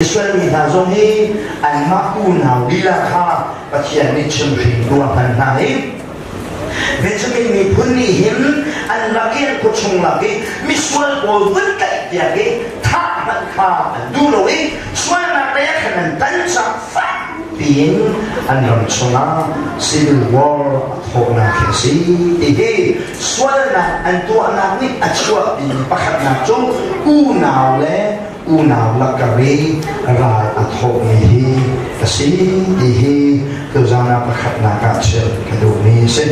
Israel mi hna zong hi anmah unau lila kha Pathian nih chimhringtu a hman hna i Benjamin miphun nih hin an lak i an khuachung lak i misual pawl vun tlaih piak i thah hmanh kha an duh lo i sualnak lei ah khan an tan caah fak piin an ram chungah civil war a thawhnak hi a si. Ti hi sualnak an tuahnak nih a chuahpi pakhatnak cu unau le unau lakar i ral a thawhmi hi a si ti hi tuzan ah pakhatnak ah chim ka duhmi a si.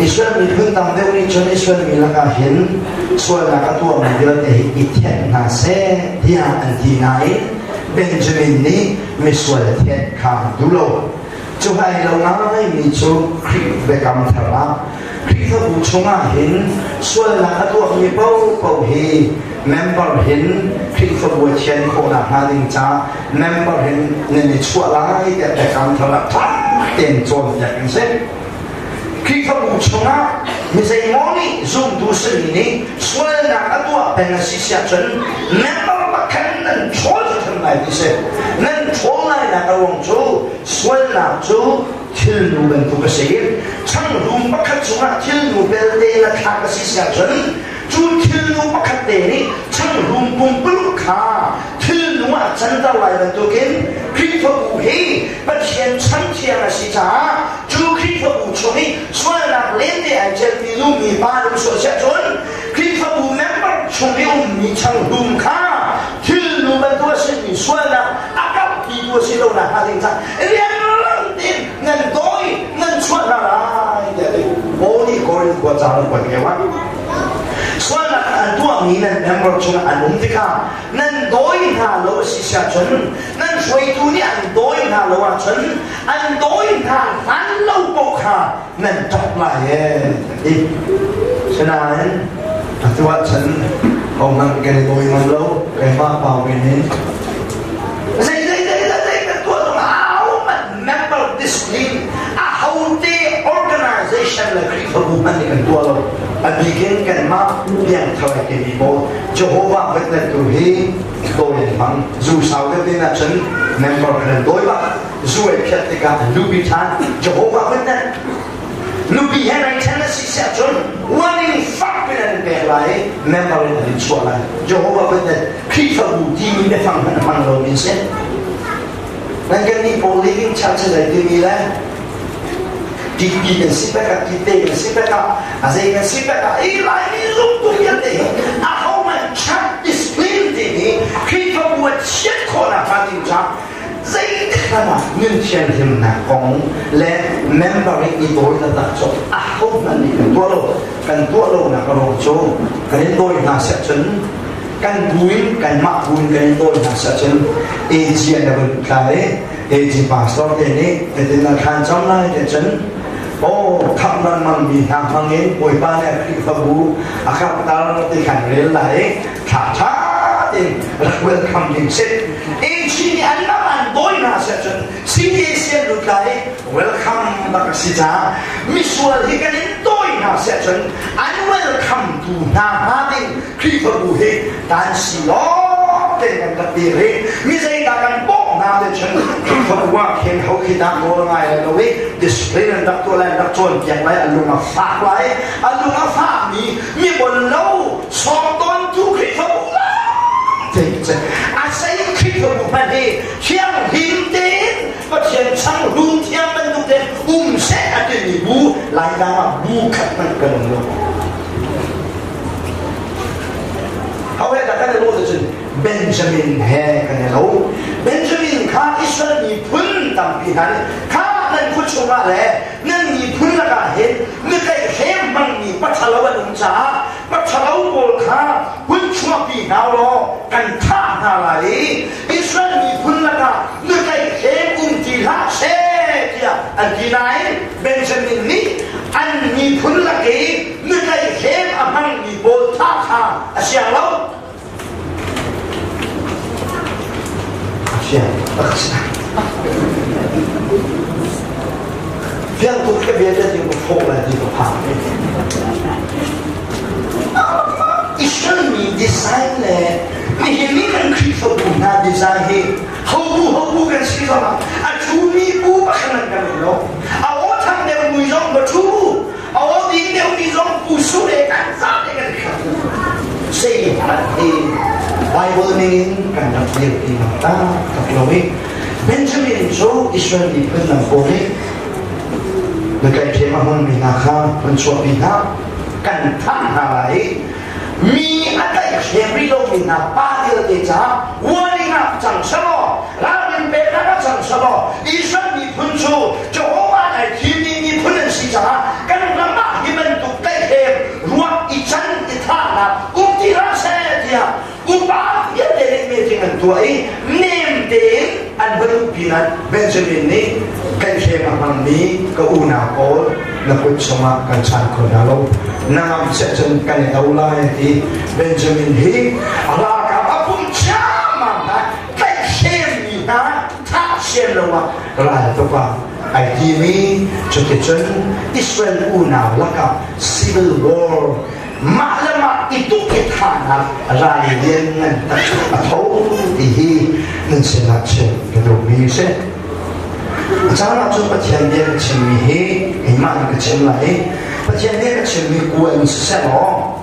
Israel miphun tam deuh nih cun Israel mi lakah hin sualnak a tuahmi vialte hi i thianh hna seh tiah an ti nain Benjamin nih misual thianh kha an duh lo. Cu hai lo ngaimi cu Khrih biakam thar ah Khrihfabu chungah hin sualnak a tuahmi paohpaoh hi member hin Khrihfabu a thian khawhnak hnga ding ca member hin nan i chuah lai tiah biakam thar ah ṭha tein cawnpiak an si. Khrihfabu chungah mi zeimaw nih zumtu simi nih sualnak a tuah peng a si siah cun member pakhat nan ṭhawl hrim lai ti si. Nan ṭhawl lainak a ruang cu sualnak cu thilnu bantuk a si. Changrum pakhat chungah thilnu belte na thlak a si siah cun cu thilnu pakhat te nih changrum pumpuluk kha thilnu ah canter lai bantukin Khrihfabu hi Pathian chan thiang a si caah cu Khrihfabu chung i sualnak lente ai celmi nu mi pa lung sual siah cun Khrihfabu member chung i ummi changrum kha thilnu bantuk a simi sualnak a karhpitu a si lo nak hnga ding caah rianrang tein nan dawi nan chuah hna lai tiah ti Paul nih Korinth khua ca an kuat lio ah sualnak an tuahmi nan member chungah an um tikah nan dawi hna lo a si siah cun nan hruaitu nih an dawi hna lo ahcun an dawi hna hlan lo paoh kha nan ṭap lai ee ti sinain atu ahcun hohmanh kan i dawi ngam lo keimah pau men in zei zei zei zei kan tuah zong ahohmanh member discipline ahote organization le Khrihfabu hmanh nih kan tuah lo. A bikin kanmah piangthar ai timi pawl Jehovah Witness tu hi dawi an hmang. Zu sau deuh din ahcun member khan an dawi bak. Zu ai phiat tikah an lupi ṭhan. Jehovah Witness nupi he nai ṭhen a si si ahcun warning fak pin an pek lai i member in an in chuah lai. Jehovah Witness Khrihfabu timi biafang hmanh a hmang lomi a si. Nan kan nih pawl living church zei timi le TP kan si pek ah TT kan si pek ah a zei kan si pek ah i Laimi zumtu vialte hi a ho man church discipline timi Khrihfabu a chiat khawhnak hnga ding caah zeitik hmanh ah nun thianhlimnak kong le member i i dawi taktak cu a ho hmanh nih kan tuah lo kan tuah lonak a ruang cu kan in dawi hna seh cun kan bu in kanmah bu in kan in dawi hna seh cun AG an van tla i AG pastor te nih hitin na thlan cang lai te cun oh kham lengmang mi hna hmang in Bawipa nih a Khrihfabu a karhter ti khan rel lai i thla ṭha tein rak welcome ding si AG nih an lam an dawi hna seh cun CAC an lut lai i welcome bak a si caah misual hi kan in dawi hna seh cun an welcome tu hna hnga ding Khrihfabu hi kan si lawng te kan rak dir hi mi zeidah kan bawmh hna te cun Khrihfabu ah khin ho khi dah nawl ngai lai lo i discipline an rak tuah lai an rak cawnpiak lai a lung a fak lai a lung a fakmi mi bon lo sawm tawntu Khrihfabu te a sei Khrihfabu hmanh hi thianghlim tein Pathian chang hlum thiang bantuk te um seh a timi bu Laitlang ah bu khat hmanh kan um lo. Ho he dah kan i lawh cun Benjamin he kan i lo. Benjamin kha Israel miphun tampi hna nih kha nan khua chungah le nan miphun lakah hin mitlaihhrem hmangmi paṭhalo an um caah paṭhalo pawl kha hun chuahpi hna law kan thah hna lai i Israel miphun lakah mitlaihhrem um ti hlah seh tiah an ti nain Benjamin nih an miphun lak i mitlaihhrem a hmangmi pawl thah kha a siang lo. A fiang tak si. Fiang tuk ka bia te ka fawh lai ti ka phang. Israel mi design le nihin ni kan Khrihfabu hna design hi hobu hobu kan si zongah a ṭhumi bu pakhat an kan um lo. A aw thang deuh mui zong va ṭhu, a aw ding deuh mi zong pu su le kan za te kan khat. Sei hmanh hi Bible ning in kan rak dirpi ngam tak lo i Benjamin cu Israel miphun lam pawl nih na kai ṭhem a hmangmi hna kha kan chuahpi hna, kan thah hna lai i mi a tlaihhrem rih lomi hna pa vialte caah warning ah cang selaw, ralrin peknak ah cang selaw, Israel miphun cu Jehovah ai thimmi miphun an si caah kan ram ah hi bantuk tlaihhrem ruak i can i thahnak um ti hlah seh tiah upa vialte nih meeting an tuah i nem tein an va luhpi nain Benjamin nih tlaihhrem a hmangmi ka unau pawl na kut chungah kan chan kho hna lo, na ngam seh cun kan i do lai a ti. Benjamin hi ralkap a pum chiammam hna, tlaihhremmi hna thah sian lo ah ral tuk ah ai timi. Cuticun Israel unau lakah civil war, mah le mah i tuk i thahnak ral lian ngan tak a tho ti hi nan sinah chim ka duhmi a si. A caan ah cun Pathian bia ka chimmi hi keimah nih ka chim lai i Pathian bia ka chimmi kuan siseh law,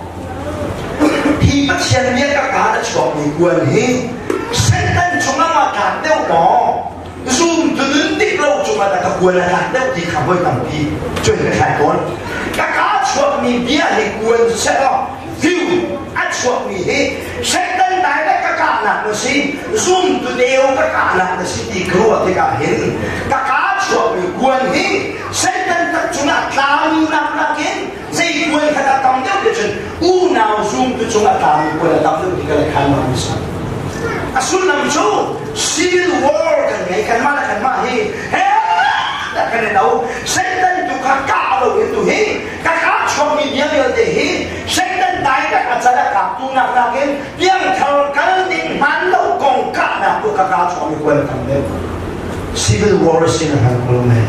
hi Pathian bia ka kaa a chuakmi kuan hi Satan chungah ma tlak deuh maw, zum tu nun dik lo cungah dah ka kuan a tlak deuh ti kha voi tampi cuai ka thlai tawn. Ka kaa chuakmi bia hi kuan siseh law, view a chuakmi hi Satan direct ka kahnak na si, zum tu deu ka kahnak na si ti ka ruah tikah hin ka kaa chuakmi kuan hi Satan tak cungah tlami nak nakin zei kuan kha dah tam deuh ti cun unau zumtu cungah tlami kuan a tam deuh ti ka le khan ma sa. A sullam cu civil war kan ngei, kanmah le kanmah hi he dah kan i do. Satan tu kha kah lo in tu hi ka kaa chuakmi bia vialte hi Satan direct a cal a kaptu nak nakin piangthar kal ding hman lo kong kahnak tu ka kaa chuakmi kuan tam deuh. Civil war sin a hal ko lo men.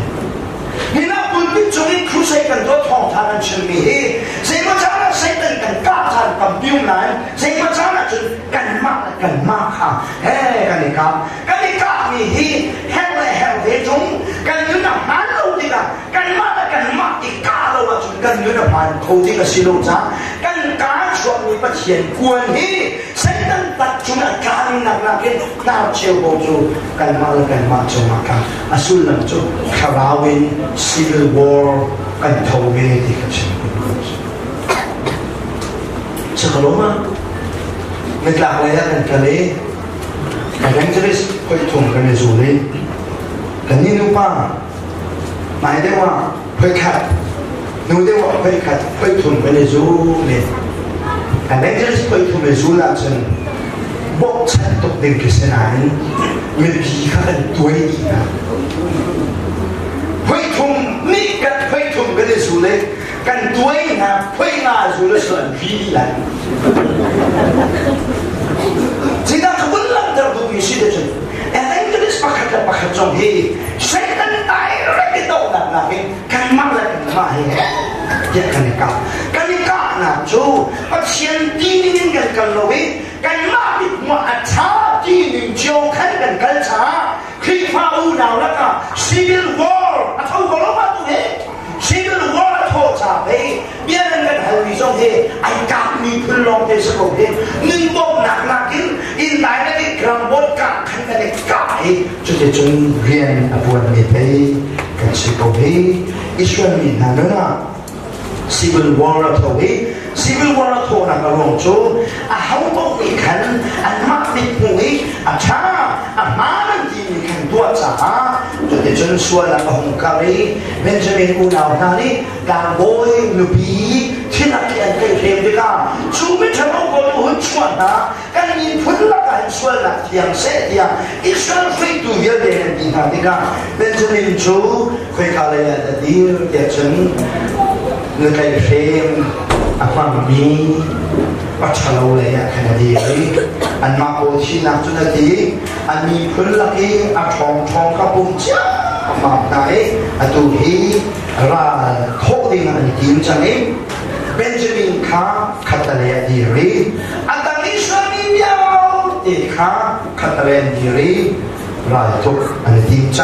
Nina pulpit cung in crusade kan tuah, thawngtha kan chimmi hi zeimaw caan ah Satan kan kah caan tampi um nain zeimaw caan ah cun kanmah le kanmah kha he kan i kap. Kan i kahmi hi herh le herh ve tung kan nun a hmaan lo tikah kanmah le kanmah i kah lo ahcun kan nun a hmaan kho ding a si lo caah kan kaa chuakmi Pathian kuan hi Satan tak cung a tlami nak nakin hnar cheu ko cu kanmah le kanmah cungah kha a sullam cu thlarau in civil war kan tho ve ti ka chim. Sakaloma nitlak lei ah kan kal i evangelist hoi thum kan i zul i kan ni nupa nai deuh ah hoi khat, nu deuh ah hoi khat, hoi thum kan i zul i evangelist hoi thum i zul ahcun bawmchan tuk ding khi si nain mipi kha kan tuai dih hna. Hoi thum nih kan hoi thum kan i zul i kan tuai hna, hoi nga zul a suan vi dih lai. Zeidah ka vun langhter duhmi si te cun evangelist pakhat le pakhat zong hi Satan direct i dohnak nakin kanmah le kanmah hi tiah kan i kah. Kan i kahnak cu Pathian ti ning in kan kal lo i kanmah mithmuh a ṭha ti ning cio khan kan kal caah Khrihfa unau lakah civil war a tho ko lo ma tu hi. Civil war a thawh ca pei bia nan kan halmi zong hi ai kapmi phun lawng te si ko hi. Nun bawmhnak nakin inn lai na i grambot kah khan kan i kah i cuticun rian a buanmi pei kan si ko hi. Israel mi hna nun ah civil war a tho i civil war a thawhnak a ruang cu a ho paoh nih khan anmah mithmuh i a ṭha a hmaan an timi khan tuah caah cuticun sualnak a hung kar i Benjamin unau hna nih tlangbawi nupi thilak i an tlaihhrem tikah cu miṭhalo pawl hun chuah hna, kan miphun lakah hin sualnak thiang seh tiah Israel hruaitu vialte nan ti hna tikah Benjamin cu khoika lei ah dah dir tiah cun na tlaihhrem a hmangmi paṭhalo lei ah khan a dir i anmah pawl thihnak cun a ti. A miphun lak i a ṭhawngṭhawng kha pum ciammam hna i atu hi ral thawh ding an tim cang i Benjamin kha khattelei a dir i a dang Israel mi vialte kha khattelei an dir i raltuk an i tim cang.